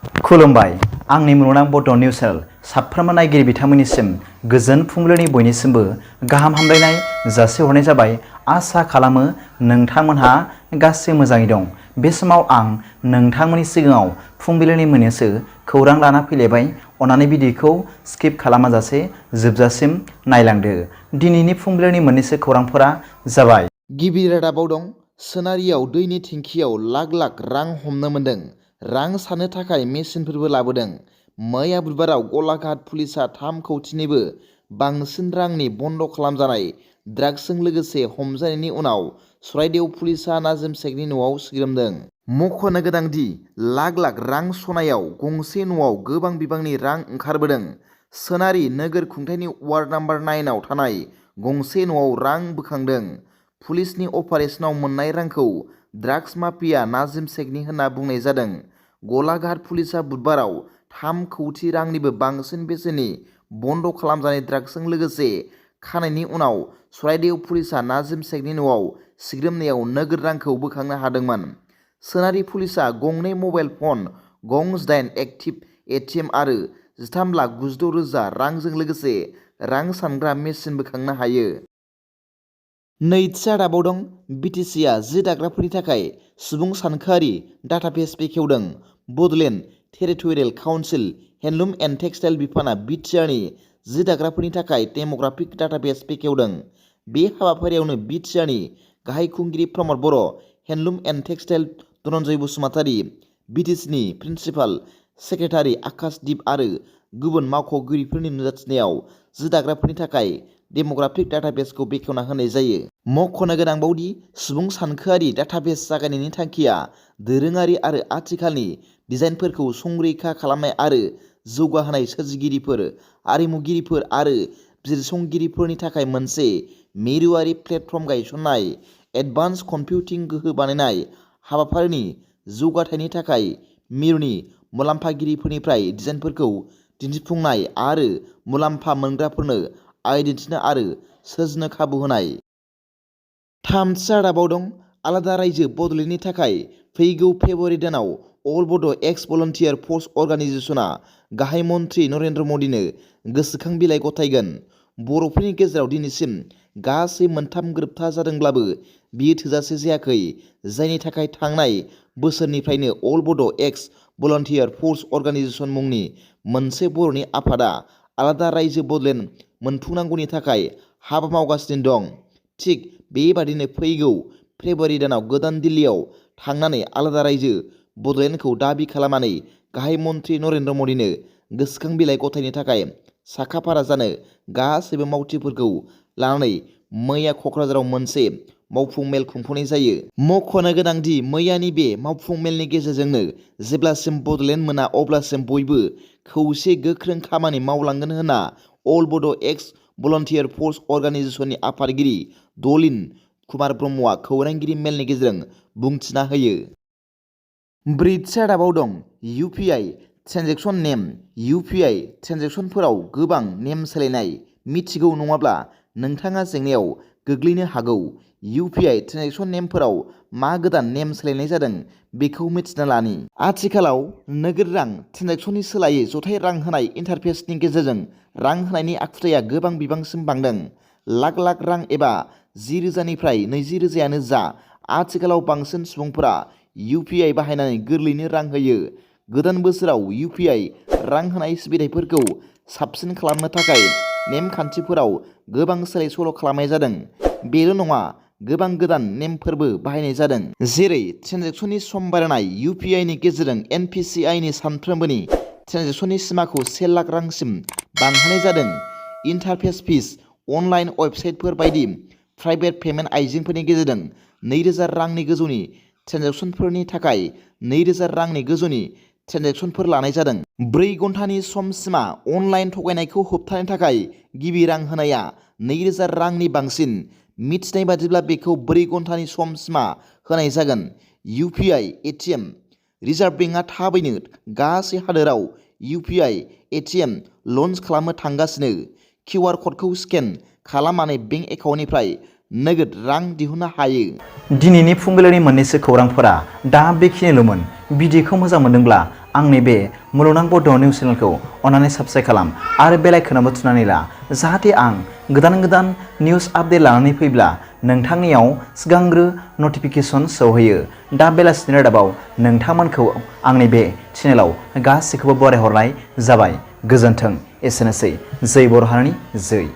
खुलुमबाय आंनि मुलुगनां बड' निउस चेनेल साफ्रोमबो नायगिरि बिथांमोननिसिम गोजोन फुंबिलिनि बयनिसिमबो गाहाम हामलायनाय जासिहरनाय जाबाय। आसा खालामो नोंथांमोनहा गासै मोजाङै दं। बे समाव आं नोंथांमोननि सिगाङाव फुंबिलिनि मोननैसो खौरां लाना फैलायबाय। अन्नानै भिडिअखौ स्किप खालामाजासे जोबजासिम नायलांदो। दिनैनि फुंबिलिनि मोननैसो खौरांफोरा जाबाय। गिबि रादाबाव दं सोनारियाव दैनि टेंकियाव लाख लाख रां हमनो मोन्दों। रां सानो थाखाय मेसिनफोरबो लाबोदों। मैया बुधबाराव गलाघाट पुलिसा 3 कौटिनिबो बांसिन रांनि बन्द खालामजानाय ड्राग्सजों लोगोसे हमजानायनि उनाव चराइदेव पुलिसा नाजिम शेखनि न'आव सिग्रोमदों। मख'नो गोनांदि लाख लाख रां सनायाव गंसे न'आव गोबां बिबांनि रां ओंखारबोदों। सोनारि नोगोर खुंथायनि वार्ड नाम्बार 9 आव थानाय गंसे न'आव रां बोखांदों। पुलिसनि अपारेशनाव मोननाय रांखौ ड्राग्स माफिया नाजिम शेखनि होनना बुंनाय जादों। गलाघाट पुलिसा बुधबाराव 3 कौटि रांनिबो बांसिन बेसेननि बन्द खालामजानाय ड्राग्सजों लोगोसे खानायनि उनाव चराइदेव पुलिसा नाजिम शेखनि न'आव सिग्रोमनायाव नोगोद रांखौ बोखांनो हादोंमोन। सोनारि पुलिसा गंनै मबाइल फन, गं 8 एक्टिभ एटिएम आरो 13,96,000 रांजों लोगोसे रां सानग्रा मेसिन बोखांनो हायो। नैथि रादाबाव दं बिटिसिआ जि दाग्राफोरनि थाखाय सुबुं सानखोआरि डाटाबेस बेखेवदों। Bodoland territorial council handloom and textile बिफाना बिटिआरनि जि दाग्राफोरनि थाखाय डेम'ग्राफिक डाटाबेस बेखेवदों। बे हाबाफारियावनो बिटिआरनि गाहाय खुंगिरि Pramod Boro', handloom and textile Dhananjay Basumatary, बिटिसिनि प्रिन्सिपाल सेक्रेटारि आकाशदीप आरो गुबुन मावख'गिरिफोरनि नुजाथिनायाव जि दाग्राफोरनि थाखाय डेम'ग्राफिक डाटाबेसखौ बेखेवना होनाय जायो। मख'नो गोनांबावदि सुबुं सानखोआरि डाटाबेस जागायनायनि थांखिया दोरोङारि आरो आथिखालनि डिजाइनफोरखौ संरैखा खालामनाय आरो जौगाहोनाय सोरजिगिरिफोर, आरिमुगिरिफोर आरो बिजिरसंगिरिफोरनि थाखाय मोनसे मिरुआरि प्लेटफर्म गायसन्नाय, एडभान्स कम्पिउटिं गोहो बानायनाय, हाबाफारिनि जौगाथायनि थाखाय मिरुनि मुलाम्फागिरिफोरनिफ्राय डिजाइनफोरखौ दिन्थिफुंनाय आरो मुलाम्फा मोनग्राफोरनो आय दिन्थिनो आरो सोरजिनो खाबु होनाय। थामथि रादाबाव दं आलादा रायजो बड'लेण्डनि थाखाय फैगौ फेब्रुवारि दानाव अल बड' एक्स भलन्टियार फर्स अर्गानाइजेसना गाहाय मन्त्रि नरेन्द्र मदिनो गोसोखां बिलाइ गथायगोन। बर'फोरनि गेजेराव दिनैसिम गासै 3 गोरोबथा जादोंब्लाबो बियो थोजासे जायाखै, जायनि थाखाय थांनाय बोसोरनिफ्रायनो अल बड' एक्स भलन्टियार फर्स अर्गानाइजेसन मुंनि मोनसे बर'नि आफादा आलादा रायजो बड'लेण्ड मोनफुंनांगौनि थाखाय हाबा मावगासिनो दं। थिग बेबादिनो फैगौ फेब्रुवारि दानाव गोदान दिल्लीयाव थांनानै आलादा रायजो बड'लेण्डखौ दाबि खालामनानै गाहाय मन्त्रि नरेन्द्र मदिनो गोसोखां बिलाइ गथायनो थाखाय साखाफारा जानो गासैबो मावथिफोरखौ लानानै मैया क'क्राझाराव मोनसे मावफुं मेल खुंफुंनाय जायो। मख'नो गोनांदि मैयानि बे मावफुं मेलनि गेजेरजोंनो जेब्लासिम बड'लेण्ड मोना अब्लासिम बयबो खौसे गोख्रों खामानि मावलांगोन होनना अल बड' एक्स भलन्टियार फर्स अर्गानाइजेसननि आफादगिरि दलिन कुमार ब्रह्मआ खौरांगिरि मेलनि गेजेरजों बुंथिना होयो। ब्रैथि रादाबाव दं UPI ट्रेन्जेकसन नेम। UPI ट्रेन्जेकसनफोराव गोबां नेम सोलायनाय मिथिगौ नङाब्ला नोंथाङा जेंनायाव गोग्लैनो हागौ। UPI ट्रेन्जेकसन नेमफोराव मा गोदान नेम सोलायनाय जादों बेखौ मिथिना लानि। आथिखालाव नोगोद रां ट्रेन्जेकसननि सोलायै जथाय रां होनाय इन्टारफेसनि गेजेरजों रां होनायनि आखुथाया गोबां बिबांसिम बांदों। लाख लाख रां एबा 10,000निफ्राय 20,000यानो जा, आथिखालाव बांसिन सुबुंफोरा UPI बाहायनानै गोरलैयैनो रां होयो। गोदान बोसोराव UPI रां होनाय सिबिथायफोरखौ साबसिन खालामनो थाखाय नेमखान्थिफोराव गोबां सोलाय सोल' खालामनाय जादों। बेल' नङा, गोबां गोदान नेमफोरबो बाहायनाय जादों। जेरै ट्रेन्जेकसननि सम बारायनाय, UPIनि गेजेरजों NPCIनि सानफ्रोमबोनि ट्रेन्जेकसननि सिमाखौ 1 लाख रांसिम बांहोनाय जादों। इन्टारफेस फिस, अनलाइन वेबसाइटफोर बायदि प्राइभेट पेमेन्ट आइजेंफोरनि गेजेरजों 2,000 रांनि गोजौनि ट्रेन्जेकसनफोरनि थाखाय 2,000 रांनि गोजौनि ट्रेन्जेकसनफोर लानाय जादों। 4 घन्टानि सम सिमा, अनलाइन थगायनायखौ होबथानो थाखाय गिबि रां होनाया 2,000 रांनि बांसिन। मिथिनाय बादिब्ला बेखौ 4 घन्टानि सम सिमा होनाय जागोन। UPI ATM रिजार्भ बेंकआ थाबैनो गासै हादोराव UPI ATM लन्च खालामनो थांगासिनो। QR क'डखौ स्केन खालामनानै बेंक एकाउन्टनिफ्राय नोगोद रां दिहुननो हायो। दिनैनि फुंबिलिनि मोननैसो खौरांफोरा दा बेखिनिल'मोन। भिडिअखौ मोजां मोनदोंब्ला आंनि बे मुलुगनां बड' निउस चेनेलखौ अननानै साबस्क्राइब खालाम आरो बेल आइकनआवबो थुनानै ला जाहाथे आं गोदान निउस आपडेट लानानै फैब्ला नोंथांनियाव सिगांग्रो नटिफिकेसन सौहैयो। दा बेलासिनि रादाबाव नोंथांमोनखौ आंनि बे चेनेलाव गासैखौबो बरायहरनाय जाबाय। गोजोन्थों। एसेनोसै। जै बर' हारिनि जै।